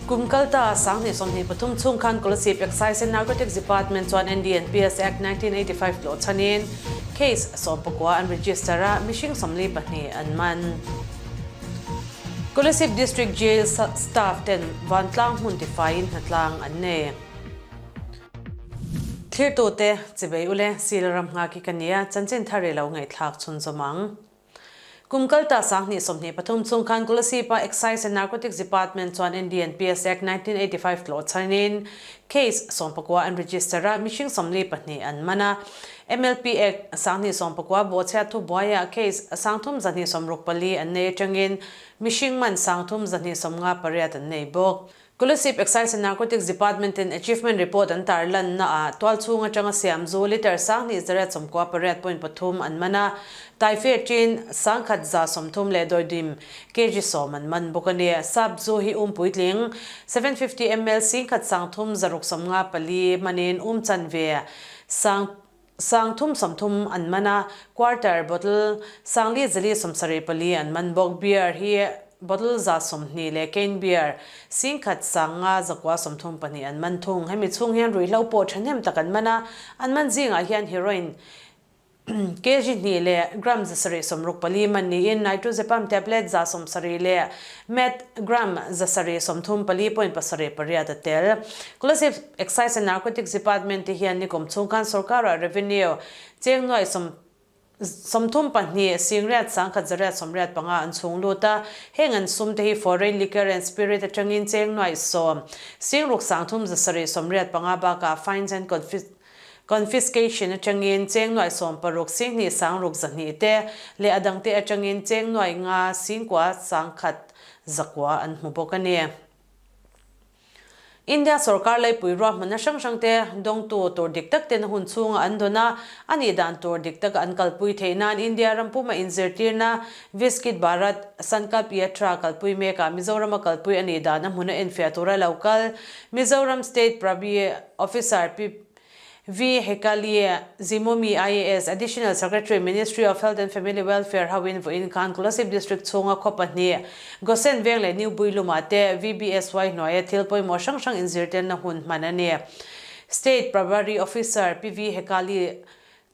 Kum kalta 2023 chhung khan Kolasib Excise and Narcotics Department chuan NDNPS Act 1985 tlawh chhanin case 19 an register a, mihring 42 an man. Kolasib District Jail staff ten vantlang hmun tifaiin hnatlang an nei. Thirtute chibei ule Sila ram nghak hi ka nia, chanchin thar i lo ngaihthlak chhunzawm ang. Kum kalta 2023 chhung khan Kolasib-a Excise and Narcotics Department chuan NDNPS Act 1985 tlawh chhanin case 19 an register a, mihring 42 an man a. MLP Act 2019 bawhchhiat thu buaiah case 3264 an nei atangin mihring man 3258 an nei bawk. Kolasib Excise and Narcotics Department in Achievement Report an tarlan na ah tualchhung atanga siam zu litre 2998.3 an man a, Taife chin 1130 leh dawidim kg 10 an man bawk a ni. Sap zu hi um puitling 750 ml 13,654 manin um chanve sang 330 an man a, quarter bottle 4474 an man bawk. Beer hi bottle 120 leh cane beer 15,932 an man thung. Hemi chhung hian ruihhlo pawh thahnem tak an man a, an man zingah hian heroin kg 2 leh gram 764 man niin nitrazepam tablet 170 leh meth gram 734.78 a tel. Kolasib Excise and Narcotics Department te hian nikum chhung khan sorkara revenue cheng nuai 32 8 185 an chhung lut a, heng an sum te hi foreign liquor and spirit atangin cheng nuai 10 6 375 bakah fines and confiscation atangin cheng nuai 16 2 6 2 te leh a dangte atangin cheng nuai 5 9 1 9 an hmu bawk a ni. India sorkar laipui ruahmanna hrang hrang te dawngtu tur dik tak ten hun chhunga an dawn a, a nih dan tur dik taka an kalpui theih nan India ram puma inzirtirna Viskit Bharat Sankalp Yatra kalpui mekah Mizorama kalpui a nih dan a hmuna enfiah tura lo kal Mizoram State Prabhi Officer Pi V. Hekali Zimomi IAS, Additional Secretary, Ministry of Health and Family Welfare hoin vawiin khan Kolasib District chhunga khaw pahnih, Gosen Veng leh New Builumah te VBSY hnuaia thil pawimawh hrang hrang inzirtirna hun hman a ni. State Prabhari Officer Pi V. Hekali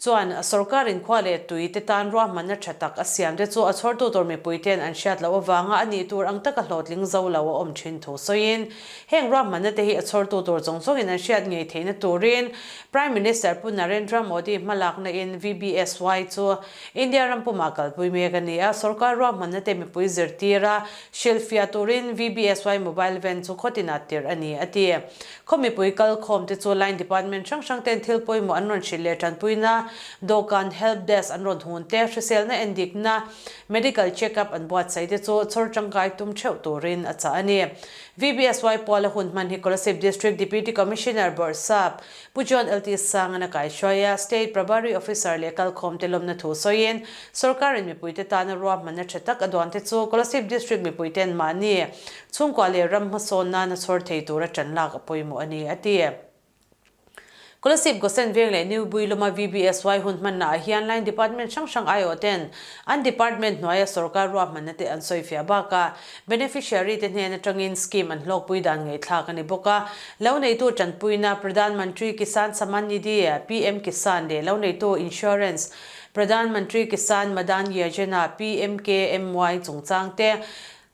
chuan sorkarin khua leh tui te tan ruahmanna tha tak a siam te chu a chhawrtu tur mipui ten an hriat loh avanga a nih tur ang taka hlawhtling zo lo a awm thin thu sawiin heng ruahmanna te hi a chhawrtu tur zawng zawngin an hriat ngei theihna turin Prime Minister Pu Narendra Modi hmalakna in VBSY chu India ram pumah kalpui mek a ni a, sorkar ruahmanna te mipui zirtir a hrilhfiah turin VBSY mobile van chu khawtinah tirh a ni, a ti. Khaw mipui kal khawm te chu line department hrang hrang ten thil pawimawh an rawn hrilh leh tanpuina, dawhkan, help desk an rawn hun te, hriselna endikna, medical check up an buatsaih te chu chhawr tangkai tum theuh turin a chah a ni. VBSY puala hun hman hi Kolasib District Deputy Commissioner Bawrhsap Pu John LT Sangan a kaihruai a, State Prabhari Officer leh kalkhawm te lawmna thu sawiin sorkarin mipuite tana ruahmanna tha tak a duan te chu Kolasib District mipuiten mahni Chhungkua leh ram hmasawn nana chhawr thei tura ṭan lak a pawimawh a ni, a ti. Kolasib Gosen Veng leh New Builuma VBSY hun hmanna ah hian Line Department hrang hrang aiawh ten an department hnuaia sorkar ruahmanna te an sawifiah bakah beneficiary te hnen atangin scheme an hlawkpui dan ngaihthlak a ni bawk a. Lo neitu tanpuina Pradhan Mantri Kisan Samman Nidhi, PM Kisan, leh lo neitu Insurance Pradhan Mantri Kisan Madan Yojana, PMKMY, chungchang te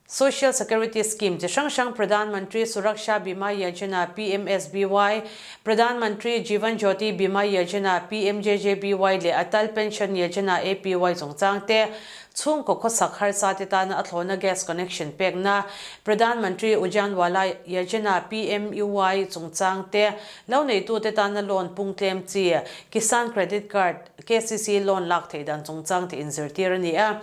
Social Security Scheme chi hrang hrang Pradhan Mantri Suraksha Bima Yojana, PMSBY, Pradhan Mantri Jeevan Jyoti Bima Yojana, PMJJBY, leh Atal Pension Yojana, APY, chungchang te, chhungkaw khawsak harsa te tana a thlawhna gas connection pekna, Pradhan Mantri Ujjanwala Yojana, PMUY, chungchang te, lo neitute tana loan pung tlem chi, Kisan Credit Card, KCC, loan lak theih dan chungchang te inzirtir a ni a.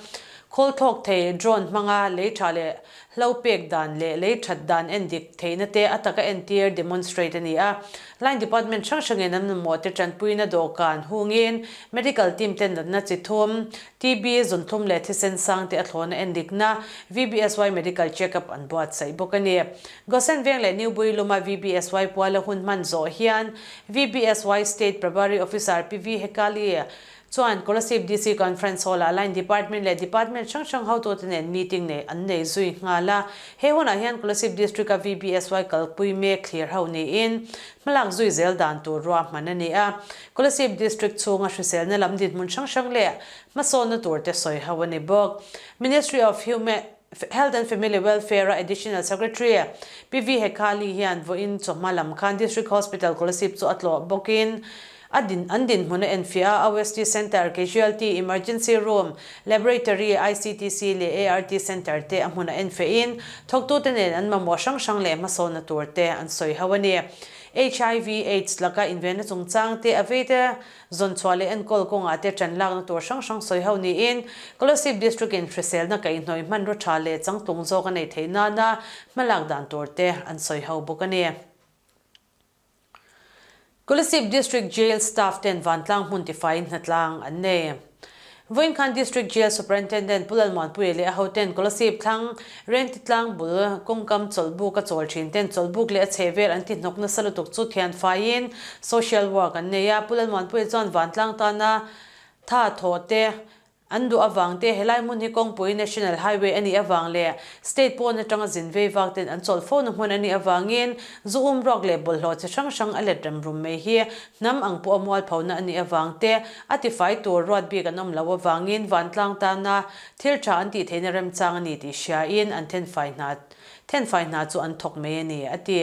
Khawl thlawk thei, drone hmanga lei tha leh hlo pek dan leh lei that dan en dik theihna te a taka entir, demonstrate, a ni a. Line department hrang hrangin an mamawh te tanpuina dawhkan hungin medical team te natna chi thum, TB, zunthlum leh thisen sang te a thlawhna en dikna, VBSY medical check up an buatsaih bawk a ni. Gosen Veng leh New Builuma VBSY puala hun hman zawh hian VBSY State Prabhari Officer Pi V Hekali. chuan Kolasib DC Conference Hall-ah Line Department leh Department hrang hrang hotute nen meeting nei an nei zui nghal a. He hunah hian Kolasib District-a VBSY kalpui mek thlir ho niin hmalak zui zel dan tur ruahman a ni a. Kolasib District chhunga hriselna lam dinhmun hrang hrang leh hmasawnna turte sawi ho a ni bawk. Ministry of Human Health and Family Welfare-a Additional Secretary Pi V Hekhali hian vawiin chawhma lam khan District Hospital Kolasib chu a tlawh bawkin a din an dinhmun a enfiah a, OST Centre, Casualty, Emergency Room, Laboratory, ICTC leh ART Centre te a hmun a enfiahin thawktute nen an mamawh hrang hrang leh hmasawnna tur te an sawi ho a ni. HIV, AIDS laka invenna chungchang te a veite Zawnchhuah leh enkawl kawngah te ṭan lakna tur hrang hrang sawi ho niin Kolasib District-in hriselna kaihhnawih hmanraw ṭha leh changtlung zawk a neih theih nana hmalak dan tur te an sawi ho bawk a ni. Kolasib District Jail staff ten vantlang hmun tifaiin hnatlang an nei. Vawiin khan District Jail Superintendent Pu Lalmuanpuia leh a hoten Kolasib thlang Rengti tlang bul kawngkam chawlhbuk a chawl thin ten chawlhbuk leh a chhehvel an ti hnawk nasa lutuk chu thian faiin social work an nei a. Pu Lalmuanpuia chuan vantlang tana tha thawh te an duh avang te helai hmun hi kawngpui National Highway a nih avang leh State pawn atanga zin vei vak ten an chawlh fo na hmun a nih avangin zu um ruak leh bawlhhlawh chi hrang hrang a let rem rum mai hi hnam ang pawh a mualphona a nih avang te a tifai tur ruat bik an awm loh avangin vantlang tana thil tha an tih theihna remchang a ni tih hriain an thenfai hna thenfai hna chu an thawk mai a ni, a ti.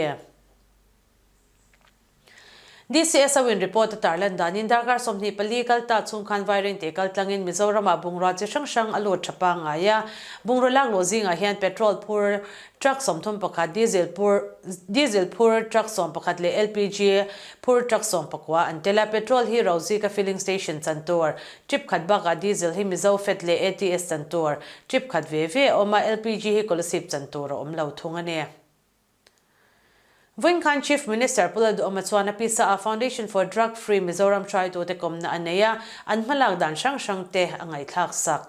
DCSO in report a tarlan danin darkar 24 kal ta chhung khan Vairengte kal tlangin Mizoramah bungrua chi hrang hrang a lut tha pangngai a. Bungraw lak luh zingah hian petrol phur truck 31, diesel phur diesel phur truck 11 leh LPG phur truck 19 an tel a. Petrol hi Rozika filling station chan tur trip khat bakah diesel hi Mizo Fed leh ATS chan tur trip khat ve ve a awm a, LPG hi Kolasib chan tur a awm lo thung a ni. Vawiin khan Chief Minister Pu Lalduhawma chuan a pisa a Foundation for Drug Free Mizoram hruaitute kawmna a nei a, an hmalak dan hrang hrang te a ngaihthlak sak.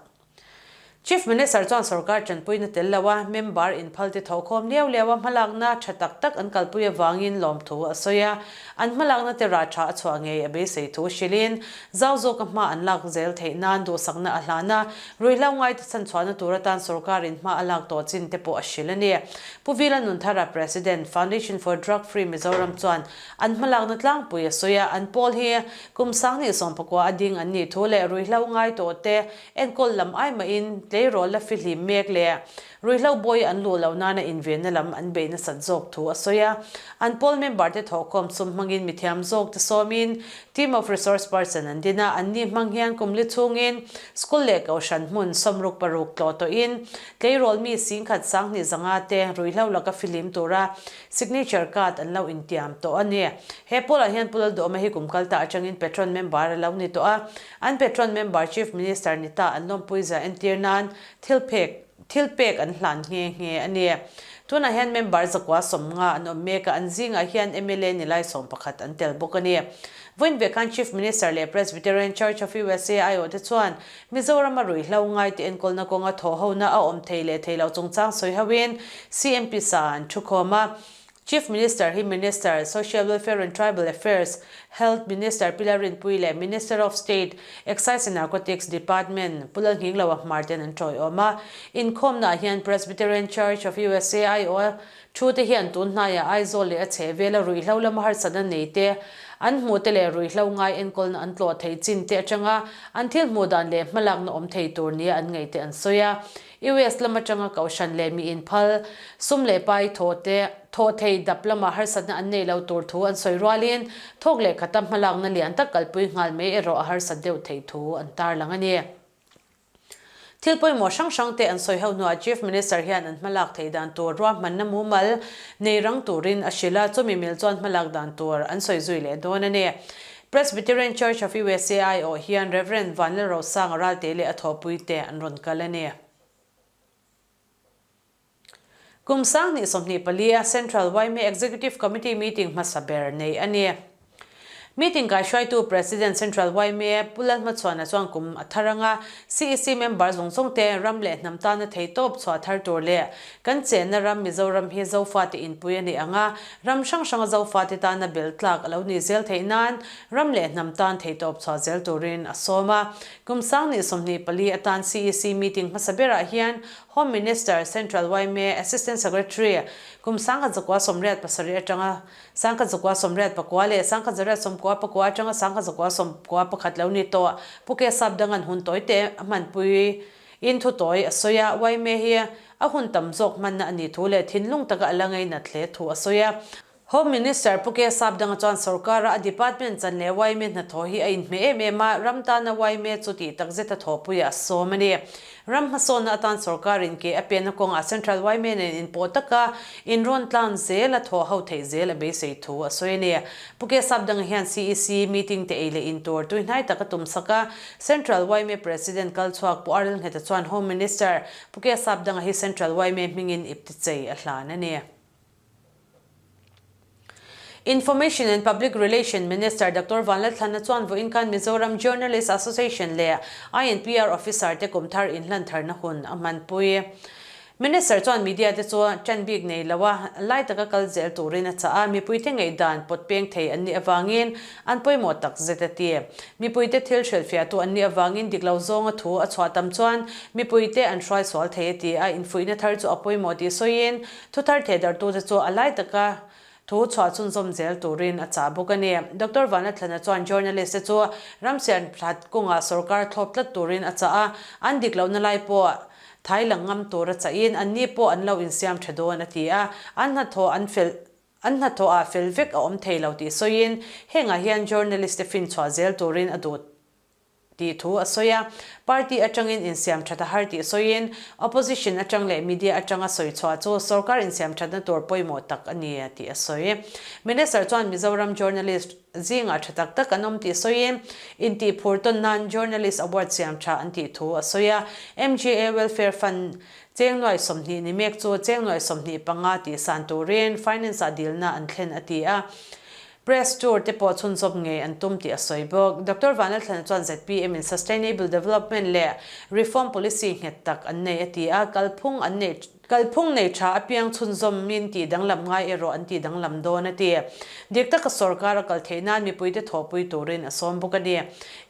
Chief Minister chuan sorkar tanpuina tel lo a, member inphal te thawhkhawm liau liau a hmalakna tha tak tak an kalpui avangin lawmthu a sawi a, an hmalakna te rah tha a chhuah ngei a beisei thu hrilhin zau zawka hma an lak zel theih nan duhsakna a hlan a, Ruihhlo ngaite chhanchhuahna tur atan sorkarin hma a lak tawh chin te pawh a hrilh a ni. Pu Vila Nunthara, President, Foundation for Drug Free Mizoram chuan an hmalakna tlangpui a sawi a, an pawl hi kum 2019 a ding an nih thu leh ruihhlo ngai tawh te enkawl lam ai mahin tleirawl la fihlim mek leh ruihhlo bawi an luh loh nana invenna lam an bei nasat zawk thu a sawi a. An pawl member te thawhkhawm sum hmangin mithiam zawk te sawmin Team of Resource Person an din a, anni hmang hian kum li chhungin school leh kohhran hmun 66 tlawh tawhin tleirawl mi 10,205 te ruihhlo laka fihlim tura signature card an lo intiam tawh a ni. He pawlah hian Pu Lalduhawma hi kum kal ta atangin Patron member a lo ni tawh a, an Patron member Chief Minister ni ta an lawmpui zia entir nan thil phek Thil pek an hlan nghe nghe a ni. Tunah hian member 190 an awm mek a, an zingah hian mla ni lai 11 an tel bawk a ni. Vawiin ve khan Chief Minister leh Presbyterian Church of USA aiawhte chuan Mizorama ruihhlo ngaite enkawlna kawnga thawhhona a awm thei leh thei loh chungchang sawi hoin CMP sa an thukhawm a. Chief Minister hi Minister, Social Welfare and Tribal Affairs, Health Minister Pi Lalrinpuii leh Minister of State, Excise and Narcotics Department Pu Lalnghingloa Hmar ten an tawiawm a. Inkhawmnaah hian Presbyterian Church of USA aiawha thu te hian tun hnaiah Aizawl leh a chhehvela ruihhlo lama harsatna nei te, an hmuh te leh ruihhlo ngai enkawlna an tlawh theih chin te atanga an thil hmuh dan leh hmalakna awm thei tur nia an ngaih te an sawi a. US lam atanga kohhran leh mi inphal, sum leh pai thawh te, thawh thei dap lama harsatna an nei lo tur thu an sawi rualin thawk leh khata hmalakna lian tak kalpui nghal mai erawh a harsat deuh theih thu an tarlang a ni. Thil pawimawh hrang hrang te an sawi ho hnuah Chief Minister hian an hmalak theih dan tur ruahmanna mumal nei rang turin a hrilh a, chumi mil chuan hmalak dan tur an sawi zui leh dawn a ni. Presbyterian Church of USA aiawh hian Rev. Vanlalrosanga Ralte leh a thawhpui te an rawn kal a ni. Kum 2024 a Central yma Executive Committee meeting hmasa ber nei a ni. Meeting kaihruaitu President Central yma Pu Lalhmachhuana chuan kum a thar anga CEC member zawng zawng te ram leh hnam tana theitawp chhuah thar tur leh kan chenna ram Mizoram hi Zofate inpui a nih anga ram hrang hranga Zofate tana bel tlak a lo nih zel theih nan ram leh hnam tan theitawp chhuah zel turin a sawm a. Kum sang 24 atan CEC meeting hmasa berah hian Home Minister, Central yma Assistant Secretary kum 1987 atanga 1989 leh 1994 atanga 1991 lo ni tawh Pu Ke Sap Dangan hun tawi te a hmanpui in thu tawi a sawi a, yma hi a hun tam zawk hmanna a nih thu leh thinlung taka a la ngainat hle thu a sawi a. Home Minister Pu Ke Sap Danga chuan sorkara a department chan leh yma hnathawh hi a inhmeh em em a, ram tana yma chu tih takzet a thawhpuiah a sawm a ni. Ram hmasawnna atan sorkarin ke a penna kawngah Central yma nen inpawh taka inrawn tlan zel a thawh ho theih zel a beisei thu a sawi a ni. Pu Ke Sap Danga hian CEC meeting te ei leh in tur tuihnai tak a tumsak a, Central yma President kal chhuak Pu Aril Ngheta chuan Home Minister Pu Ke Sap Danga hi Central yma hmingin iptichei a hlan a ni. Information and Public Relation Minister Doctor Vanlalthlana chuan vawiin khan Mizoram Journalist Association leh INPR officer te kum thar inhlan tharna hun a hmanpui. Minister chuan media te chu ṭan bik nei lo a, lai taka kal zel turin a chah a, mipuite ngaihdan pawt peng thei an nih avangin an pawimawh tak zet a ti. Mipuite thil hrilhfiahtu an nih avangin dik lo zawnga thu a chhuah tam chuan mipuite an hruai sual thei a ti a, infuihna thar chu a pawimawh tih sawiin Thuthar thehdarhtute chu a lai taka thu chhuah chhunzawm zel turin a chah bawk a ni. Doctor Vanlathlana chuan journalist te chu ramsian hlat kawngah sorkar thlawp tlat turin a chah a, an dik lohna lai pawh thai lang ngam tur a chahin anni pawh an lo insiam tha dawn a ti a, an hnathawh an fel an hnathawh ah fel vek a awm thei lo tih sawiin hengah hian journalist te finchhuah zel turin a duh tih thu a sawi a. Party atangin insiam that a har tih sawiin, opposition atang leh media atanga sawi chhuah chu sorkar insiam thatna tur pawimawh tak a ni tih a sawi. Minister chuan Mizoram journalist zingah tha tak tak an awm tih sawiin, intihphur tawn nan journalist award siam tha an tih thu a sawi a. MGA Welfare Fund cheng nuai 20 ni mek chu cheng nuai 25 tih san turin finance-ah dilna an thlen a ti a. Press tour te pawh chhunzawm ngei an tum tih a sawi bawk. Doctor Vanlalthlana chuan zpm in Sustainable Development leh Reform Policy nghet tak an nei a ti a, kalphung an nei kalphung nei tha apiang chhunzawm min tih danglam ngai erawh an tih danglam dawn a ti. Dik taka sorkar a kal theih nan mipuite thawhpui turin a sawm bawk a ni.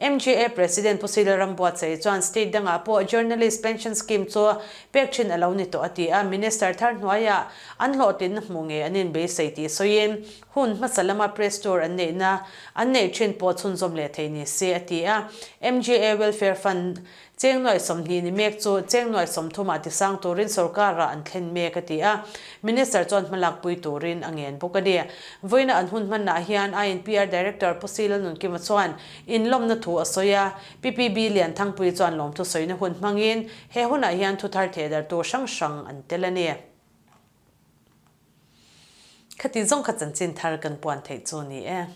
MGA President Pu Sila Rambuatsaih chuan state dangah pawh Journalist Pension Scheme chu pek thin a lo ni tawh a ti a, Minister thar hnuaiah an hlawhtlinna hmuh ngei an inbeisei tih sawiin Hun hmasa lama press tour an neihna an neih thin pawh chhunzawm leh thei ni se, a ti a. MGA Welfare Fund cheng nuai 20 ni mek chu cheng nuai 30 ah tisang turin sorkarah an thlen mek, a ti a. Minister chuan hmalakpui turin a ngen bawk a ni. Vawiina an hun hmanah hian INPR Director Pu Sila Nunkima chuan inlawmna thu a sawi a. PPB Lianthangpui chuan lawmthu sawina hun hmangin he hunah hian thuthar thehdartu hrang hrang an tel a ni. Khati zawng kha chanchin thar kan puan theih chu ni e.